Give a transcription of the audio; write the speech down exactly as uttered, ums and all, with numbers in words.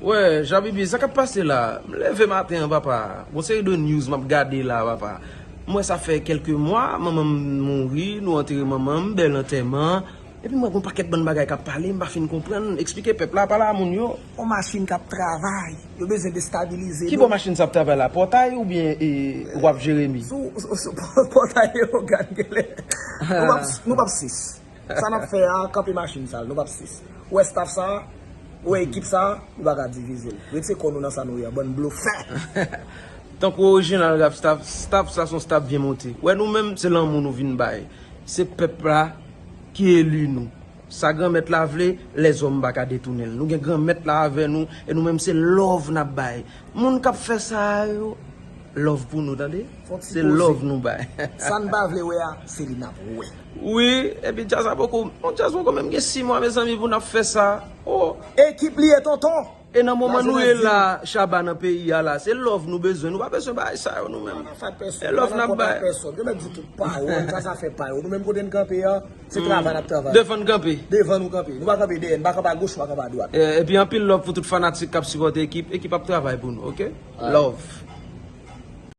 Wè, Jabibi, sa k ap pase la? M leve maten an, papa. Gon seri de news m ap gade la, papa. M wè sa fè kèlke mwa, manman m mouri, nou antere manman m, bèl antèman. Epi m wè gon pakèt bann bagay k ap pale, m pa fin konprann. Eksplike pèp la, pale a moun yo. On machin k ap travay. Yo bezwen destabilize nou. Ki bò machin sa ap travay la? Pòtay oubyen e, w ap Jeremi? Sou, sou, sou pòtay yo, gad genlè. Nou p ap, nou p ap sis. Sa n ap fè a, kanpe machin sa, nou p ap sis. Ou wè staff sa, ou wè ekip sa, nou pa ka divize l. Retire kò nou nan sa nou ye a, bann blofè. Tankou orijinal rap staff, staff sa se yon staff byen monte. Wè nou menm, se lanmou nou vin bay. Se pèp la ki eli nou. Sa Granmèt la vle, lèzòm pa ka detounen l. Nou gen Granmèt la avè nou, e nou menm se love n ap bay. Moun k ap fè sa a yo, love pou nou, tande? Fò n sipoze. Se love nou bay. Sa n pa vle wè a, se li n ap wè. Wi, epi djaz la poko, bon, djaz poko menm gen sis mwa, mezanmi, pou n ap fè sa. Oh. Ekip li ye, tonton. E nan moman nou ye la, Shabba, nan peyi a la, se love nou bezwen. Nou pa bezwen bagay sa yo nou menm. Pa nan fat pèsòn, e love n ap bay. Yo mèt di tout pawòl, sa, sa fè pa yo. Nou menm kote n kanpe a, se travay n ap travay. Devan n kanpe. Devan nou kanpe. Nou pa kanpe dèyè, n pa kanpe agoch, nou pa kanpe adwat. E, epi anpil love pou tout fanatik k ap sipòte ekip. Ekip ap travay pou nou, oke? Love.